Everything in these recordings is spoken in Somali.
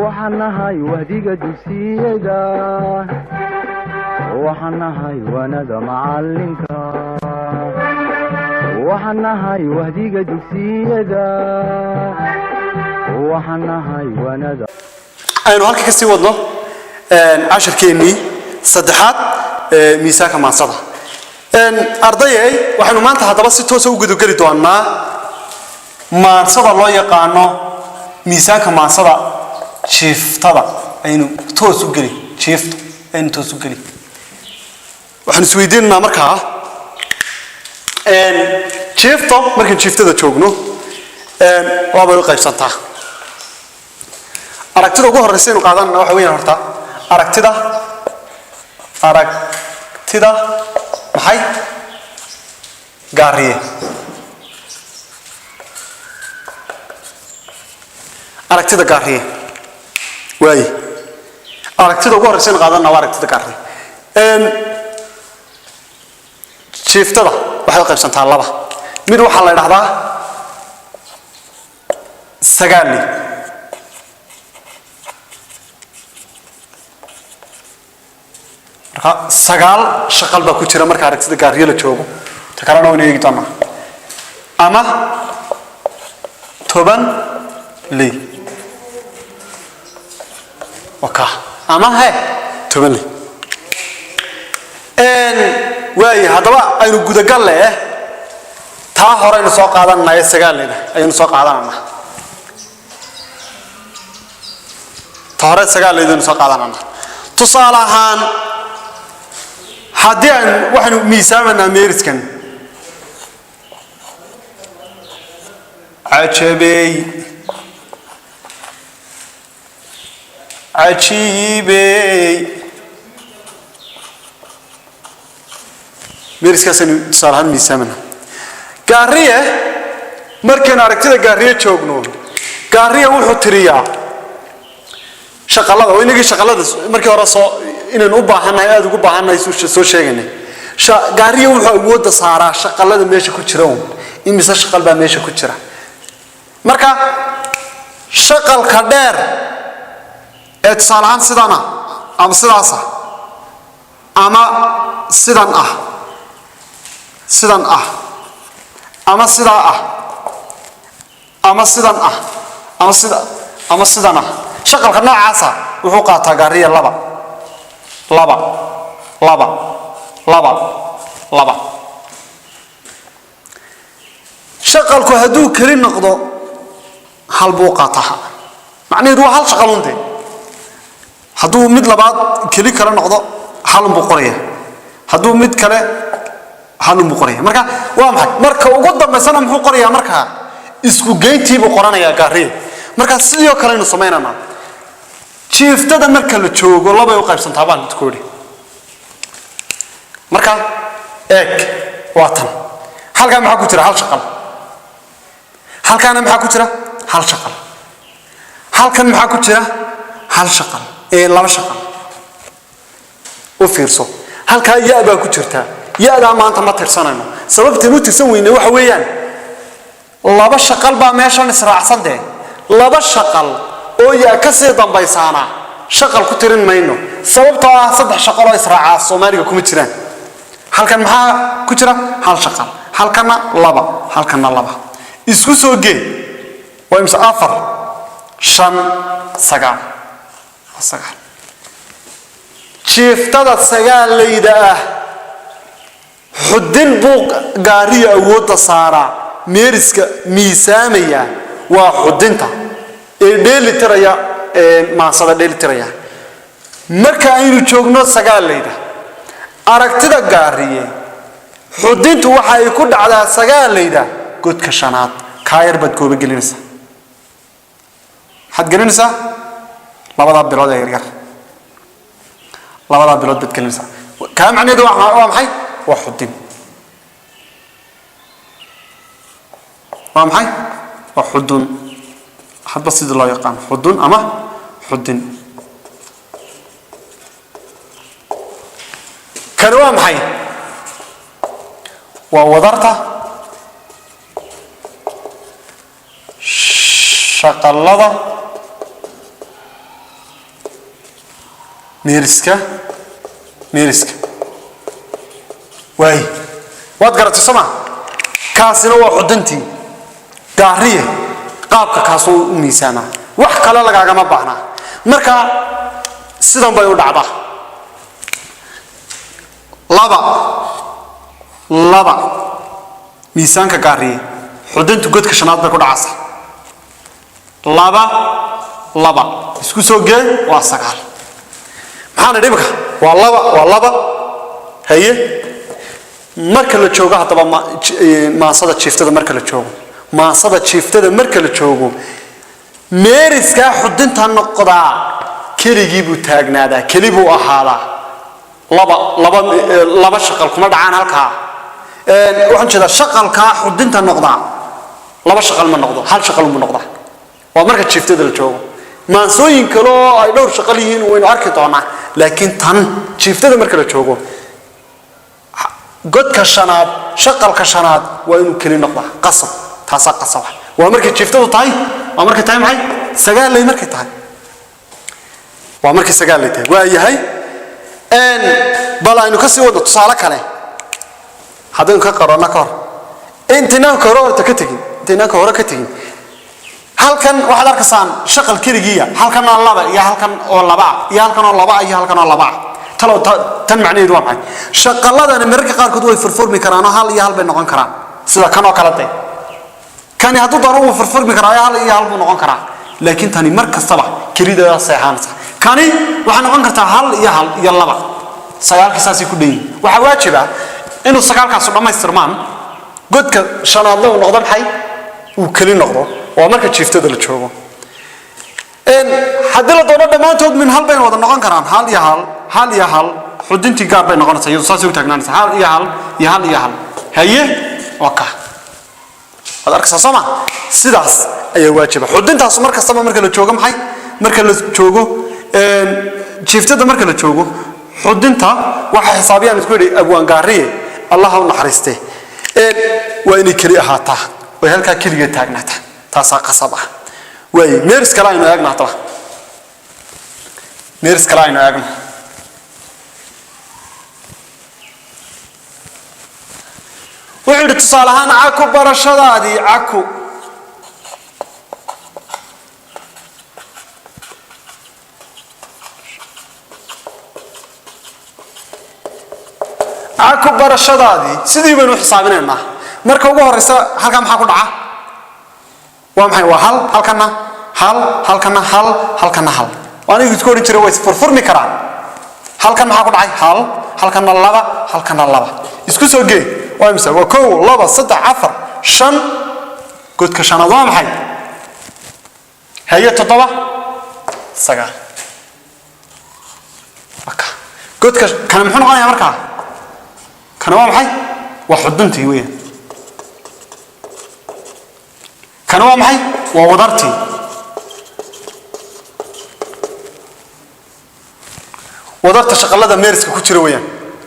Waxaan nahay wahdiga dugsiyada, waxaan nahay waanada macalinka, waxaan nahay wahdiga dugsiyada, waxaan nahay waanada. Aynu halka kasii wadno cashirkeennii saddexaad ee miisaanka maansada. Ardayey, waxaynu maanta haddaba si toosa u gudageli doonaa maansada loo yaqaano miisaanka maansada jiiftada. Aynu toos u geli jiifta, aynu toos u geli. Waxaan isweydiinaynaa markaa jiifto, markaan jiiftada joogno waabay u qaybsantaa. Aragtida ugu horreysa aynu qaadanana waxa weeyaan horta aragtida maxay? Gaariye. Aragtida gaariye waaye. Aragtida ugu horreysa aynu qaadanana waa aragtida gaariye. Jiiftada waxay u qaybsantaa laba. Mid waxaa la idhahdaa sagaali. Marka sagaal shaqal baa ku jira marka aragtida gaariyo la joogo. Ta kalena waynu eegi doonaa. Ama 10 ley waka, ama he 10 ley. Waaye, haddaba aynu gudagal leh taa horeynu soo qaadanana ee sagaaleyda ayaynu soo qaadananaa. Ta hore sagaaleyda aynu soo qaadanana. Tusaale ahaan, haddii aynu waxaynu miisaamanaa meeriskan: cajabey, cajiibey. Meeriskaasaynu tusaale ahaan miisaamanaa. Gaariye, markaynu aragtida gaariye joogno, gaariye wuxuu tiriyaa shaqalada oo inagii shaqalada markii hore soo inaynu u baahannahay, aada ugu baahannahay soo sheegaynay. Gaariye wuxuu awoodda saaraa shaqalada meesha ku jira uun. Imise shaqal baa meesha ku jira? Marka shaqalka dheer ee tusaale ahaan sidan ah, ama sidaas ah, ama sidan ah, sidan ah, ama sidaa ah, ama sidan ah, ama sida, ama sidan ah, shaqalka noocaasa wuxuu qaataa gaariya laba, laba, laba, laba, laba. Shaqalku hadduu keli noqdo hal buu qaataa. Macnaheedu waa hal shaqal unte. Hadduu mid labaad keli kale noqdo halun buu qoraya, hadduu mid kale halun buu qoraya. Marka waa maxay? Marka ugu dambaysana muxuu qorayaa? Markaa isku geyntii buu qoranayaa gaariye. Marka sidii oo kale aynu samaynanaa jiiftada marka la joogo, labay u qaybsantaa baan ku idhi. Marka eeg, waa tan. Halkaa maxaa ku jira? Hal shaqal. Halkaana maxaa ku jira? Hal shaqal. Halkan maxaa ku jira? Hal shaqal ee laba shaqal. U fiirso, halkaa ya baa ku jirtaa. Ya-daa maanta ma tirsanayno. Sababtan u tirsan weyne waxa weeyaan laba shaqal baa meeshan israacsan dee. Laba shaqal oo ya ka sii dambaysaana shaqal ku tirin mayno, sababtoo ah saddex shaqal oo israacaa Soomaaliga kuma jiraan. Halkan maxaa ku jira? Hal shaqal. Halkana laba, halkana laba. Isku soo gee, waa imse? Afar, shan, sagaal. Waa sagaal. Jiiftada sagaalayda ah xudin buu gaariya awoodda saaraa. Meeriska miisaamaya waa xudinta ee dheeli tiraya, ee maansada dheeli tiraya. Marka aynu joogno sagaalayda, aragtida gaariye, xudintu waxa ay ku dhacdaa sagaalayda godka shanaad. Kaayar baad gooba gelinaysaa. Maxaad gelinaysaa? Labadaa bilood ee yaryar, labadaa bilood baad gelinaysaa. Kaa macnaheedu waa maxay? Waa xudin. Waa maxay? Waa xudun. Hadba sidii loo yaqaan, xudun ama xudin. Kani waa maxay? Waa wadarta shaqalada Meeriska waay, waad garatay soo ma? Kaasina waa xuduntii Gaariye, qaabka kaasuu u miisaamaa. Wax kale lagaagama baahnaa. Marka sidan bay u dhacdaa: laba laba. Miisaanka Gaariye, xuduntu godka shanaad bay ku dhacaysaa. Laba laba isku soo gee, waa sagaal. Maxaa nidhi imika? Waa laba, waa laba. Haye, marka la joogo haddaba maansada jiiftada, marka la joogo maansada jiiftada, marka la joogo meeriskaa xudunta noqdaa keligii buu taagnaadaa, keli buu ahaadaa. Laba laba laba shaqal kuma dhacaan halkaa. Waxaan jeedaa shaqalkaa xudunta noqdaa laba shaqal ma noqdo, hal shaqal buu noqdaa. Waa marka jiiftada la joogo. Maansooyin kale oo ay dhowr shaqal yihiin waynu arki doonaa, laakiin tan jiiftada marka la joogo, godka shanaad, shaqalka shanaad waa inuu keli noqdaa, qasab. Taasaa qasaba. Waa markay jiiftadu tahay, waa markay tahay maxay? Sagaalay markay tahay. Waa markay sagaalay tahay. Waa yahay. Bal aynu kasii wadno tusaale kale. Haddaynu ka qaronna ka hor, intaynaan ka hore horta ka tegin, intaynaan ka hore ka tegin, halkan waxaad arkaysaan shaqal keligiiya, halkan oo laba iyo halkan oo laba ah iyo halkan oo laba ah iyo halkan oo laba ah. Talow tan macnaheedu waa maxay? Shaqaladani mararka qaarkood way furfurmi karaan oo hal iyo hal bay noqon karaan, sida kan oo kale de. Kani hadduu doono wuu furfurmi karaa, hal iyo hal buu noqon karaa, laakiin tani mar kastaba kelideeda seexaanaysa. Kani waxay noqon kartaa hal iyo hal iyo laba. Sagaalkii saasay ku dhan yihiin. Waxaa waajib ah inuu sagaalkaasu dhammaystirmaan, godka shanaadna uu noqdo maxay? Uu keli noqdo. Waa marka jiiftada la joogo. Haddii la doono dhammaantood min hal bayna wada noqon karaan, hal iyo hal, hal iyo hal. Xuduntii gaar bay noqonaysaa iyadu, saasay u taagnaanaysaa, hal iyo hal iyo hal iyo hal. Haye, waa ka waad arkaysaa soo ma? Sidaas ayaa waajiba. Xuduntaas mar kastaba marka la joogo maxay? Marka la joogo jiiftada, marka la joogo xudunta, waxa xisaabiyaan isku yidhi Abwaan Gaariye, Allah ha u naxariiste, waa inay keli ahaataa oy halkaa keliga taagnaataa. Taasaa qasab ah. Waaye, meeris kale aynu eegno haddaba, meeris kale aynu eegno. Wuxuu yidhi tusaale ahaan: caku barashadaadii, caku caku barashadaadii. Sidii baynu u xisaabinaynaa. Marka ugu horeysa halkaa maxaa ku dhaca? Waa maxay? Waa hal. Halkana hal, halkana hal, halkana hal. Waa anigu isku odhan jiray way isfurfurmi karaan. Halkan maxaa ku dhacay? Hal. Halkana laba, halkana laba. Isku soo gee, waa imisa? Waa kow, laba, saddex, afar, shan. Godka shanaad waa maxay? Haye, toddoba, sagaal. Waka. Godka kana muxuu noqonayaa markaa? Kana waa maxay? Waa xuduntii weeyaan. Kana waa maxay? Waa wadartii. Wadarta shaqalada meeriska ku jira weeyaan,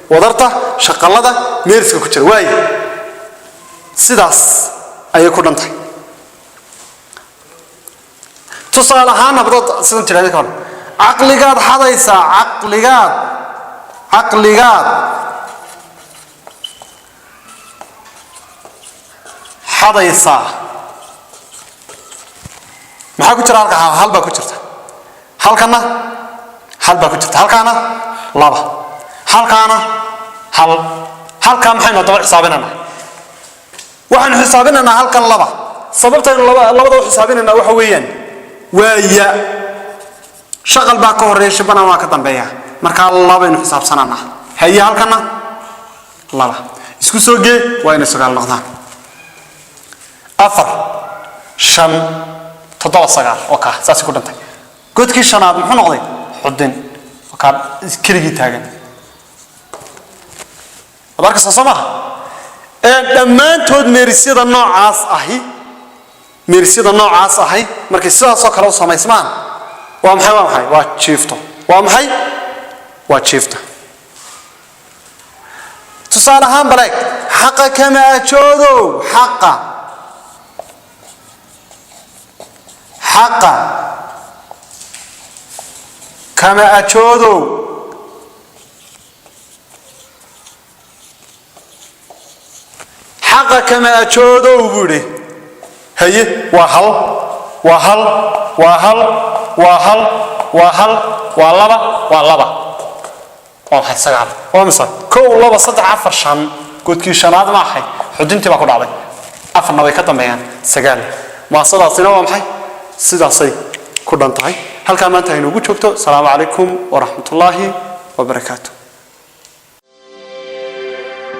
wadarta shaqalada meeriska ku jira waaye. Sidaas ayay ku dhan tahay. Tusaale ahaan habdood sidan tidhahda ka hor: caqligaad xadaysaa, caqligaad, caqligaad xadaysaa. Maxaa ku jira halka? Hal baa ku jirta. Halkana hal baa ku jirta, halkaana laba, halkaana hal. Halkaa maxaynu haddaba xisaabinaynaa? Waxaynu xisaabinaynaa halkan laba. Sababtaynu laba labada u xisaabinaynaa waxa weeyaan waa ya shaqal baa ka horeeya, shibana waa ka dambeeya. Markaa labaynu xisaabsananaa. Haye, halkana laba. Isku soo gee, waa inay sagaal noqdaan: afar, shan, toddoba, sagaal. Oo kaa saasay ku dhantay. Godkii shanaad muxuu noqday? Xudin. Oo kaa keligii taagan, waad arkaysaa soo maaha? Dhammaantood meerisyada noocaas ahi, meerisyada noocaas ahi markay sidaasoo kale u samaysmaan, waa maxay? Waa maxay? Waa jiifto. Waa maxay? Waa jiifto. Tusaale ahaan baleeg: xaqa kama ajoodow, xaqa, xaqa kama ajoodow. Xaqa kama ajoodow buu yidhi. Haye, waa hal, waa hal, waa hal, waa hal, waa hal, waa laba, waa laba, waa maxay? Sagaal. Waa mise? Kow, laba, saddex, afar, shan. Godkii shanaad ma ahay? Xuduntii baa ku dhacday, afarna way ka dambeeyaan, sagaal. Maasadaasina waa maxay? Sidaasay ku dhan tahay. Halkaa maanta aynu ugu joogto. Asalaamu calaykum waraxmatullaahi wabarakaatu.